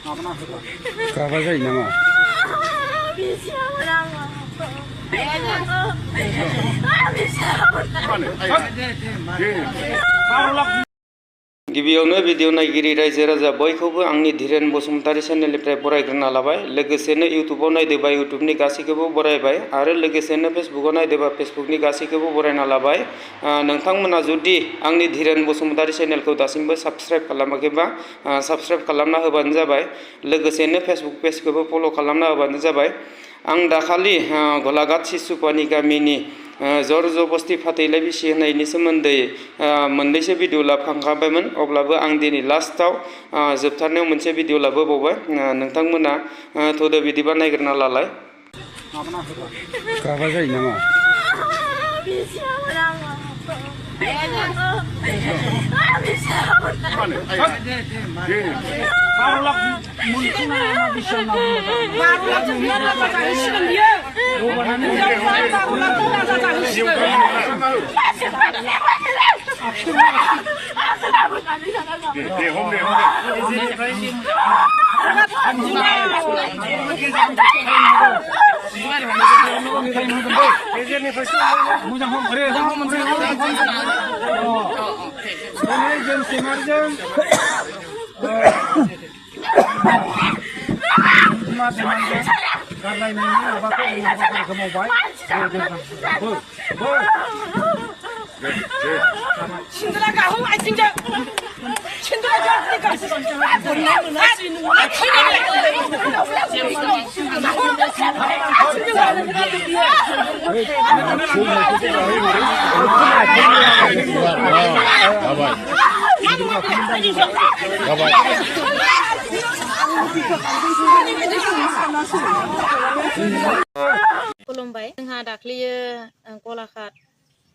Kabar saya nama. गिबियावनो video नायगिरि रायजो राजा बयखौबो आंनि धीरेन बसुमतारी चेनेलनिफ्राय बरायग्रोना लाबाय लोगोसेनो इउटुबाव नायदोबा इउटुबनि गासैखौबो बरायबाय आरो लोगोसेनो फेसबुकाव नायदोबा फेसबुकनि गासैखौबो बरायना लाबाय नोंथांमोना जुदि आंनि धीरेन बसुमतारी चेनेलखौ दासिमबो साबस्क्राइब खालामाखैबा साबस्क्राइब खालामना होबानो जाबाय लोगोसेनो फेसबुक पेजखौबो फल' खालामना होबानो जाबाय आं दाखालि घलाघाट सिसुपानि गामिनि जर जबस्ति फाथैलाय बिसि होनायनि सोमोन्दै मोननैसो भिडिअ लाबोखांखाबायमोन अब्लाबो आं दिनै लास्टआव जोबथारनायाव मोनसे भिडिअ लाबोबावबाय नोंथांमोना थ'दो बिदिबा नायग्रोना लालाय गाबा जायो नामा खुलुमबाय जोंहा दाख्लैयो गलाघाट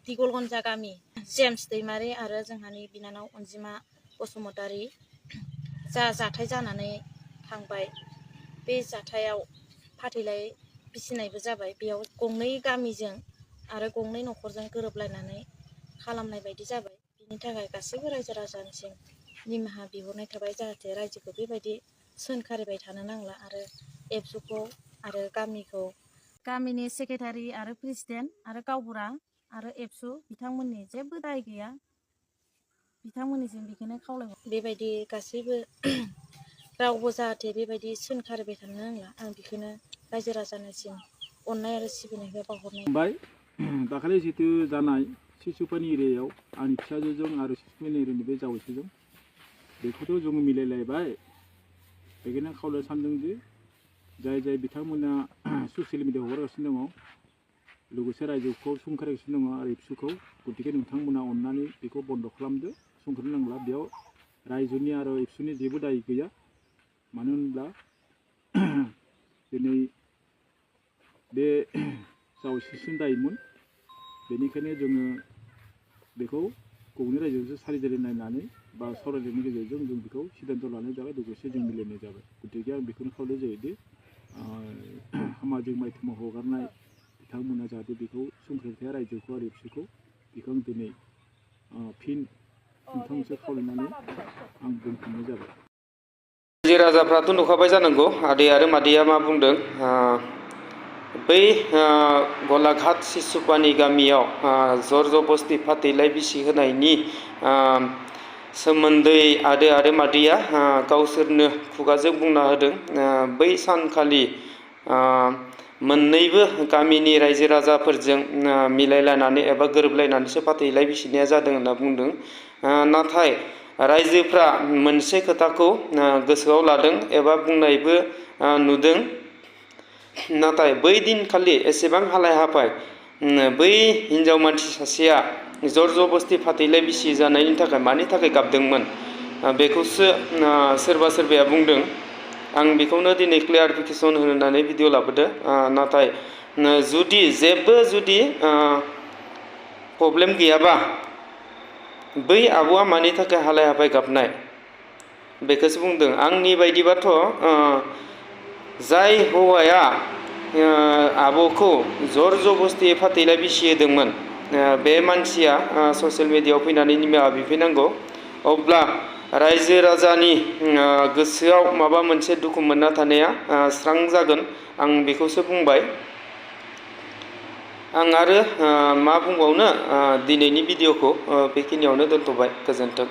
दिगलगन्जा गामि जेम्स दैमारि आरो जोंहानि बिनानाव अनजिमा बसुमतारी जाथाय जानानै थांबाय बे जाथायाव फाथैलाय बिसिनायबो जाबाय बेयाव गंनै गामिजों आरो गंनै न'खरजों गोरोबलायनानै खालामनाय बायदि जाबाय बिनि थाखाय गासैबो रायजो राजानिसिम निमाहा बिहरनाय थाबाय जाहाथे रायजोखौ बेबायदि सोंखारिबाय थानो नांला आरो एबसुखौ आरो गामिनि सेक्रेटारि आरो प्रेसिडेन्ट आरो गावबुरा आरो एबसु बिथांमोननि जेबो दाय गैया बिथांमोननिसिम बेखौनो खावलायहर बेबायदि गासैबो रावबो जाहाथे बेबायदि सोंखारिबाय थानो नांला आं बेखौनो रायजो राजानिसिम अननाय आरो सिबिनायखौ बावहरनाय दाखालि जितु जानाय सिसुपानि एरियायाव आंनि फिसाजोजों आरो सिसुपानि एरियानि बे जावैसोजों बेखौथ' जों मिलायलायबाय बेखायनो खावलायनो सानदों दि जाय बिथांमोना ससियेल मिडियायाव हगारगासिनो दङ लोगोसे रायजोखौ सोंखारिगासिनो दङ आरो एबसुखौ गतिके नोंथांमोना अननानै बेखौ बन्द' खालामदो सोंखारनो नांला बेयाव रायजोनि आरो एबसुनि जेबो दाय गैया मानो होनब्ला दिनै बे जावैसोसिम दायमोन बेनिखायनो जोङो बेखौ गंनै रायजोजों सारिजारि नायनानै बा सावरायनायनि गेजेरजों जों बेखौ सिद्धान्त लानाय जाबाय लोगोसे जों मिलायनाय जाबाय गतिके आं बेखौनो खावलाय जायोदि सामाजिक माध्यमाव हगारनाय बिथांमोना जाहाथे बेखौ सोंखारिथाया रायजोखौ आरो एबसुखौ बेखौ आं दिनै फिन नोंथांमोनसे खावलायनानै आं बुंफिननाय जाबाय रायजो राजाफ्राथ' नुखाबाय जानांगौ आदै आरो मादैया मा बुंदों बै गलाघाट सिसुपानि गामियाव जर जबस्ति फाथैलाय बिसि होनायनि सोमोन्दै आदै आरो मादैया गावसोरनो खुगाजों बुंना होदों बै सानखालि मोननैबो गामिनि रायजो राजाफोरजों मिलायलायनानै एबा गोरोबलायनानैसो फाथैलाय बिसिनाया जादों होनना बुंदों नाथाय रायजोफ्रा मोनसे खोथाखौ गोसोआव लादों एबा बुंनायबो नुदों नाथाय बै दिनखालि एसेबां हालाय हाफाय बै हिनजाव मानसि सासेया जर जबस्ति फाथैलाय बिसि जानायनि थाखाय मानि थाखाय गाबदोंमोन बेखौसो सोरबा सोरबाया बुंदों आं बेखौनो दिनै क्लियारिफिकेसन होनानै भिडिअ लाबोदो नाथाय जेबो प्रब्लेम गैयाबा बै आब'आ मानि थाखाय हालाय हाफाय गाबनाय बेखौसो बुंदों आंनि बायदिबाथ' जाय हौवाया आब'खौ जर जबस्ति फाथैलाय बिसि होदोंमोन बे मानसिया ससियेल मिडियायाव फैनानै निमाहा बिफैनांगौ अब्ला रायजो राजानि गोसोआव माबा मोनसे दुखु मोनना थानाया स्रां जागोन आं बेखौसो बुंबाय। आं आरो मा बुंबावनो दिनैनि भिडिअखौ बेखिनियावनो दोनथ'बाय। गोजोन्थों।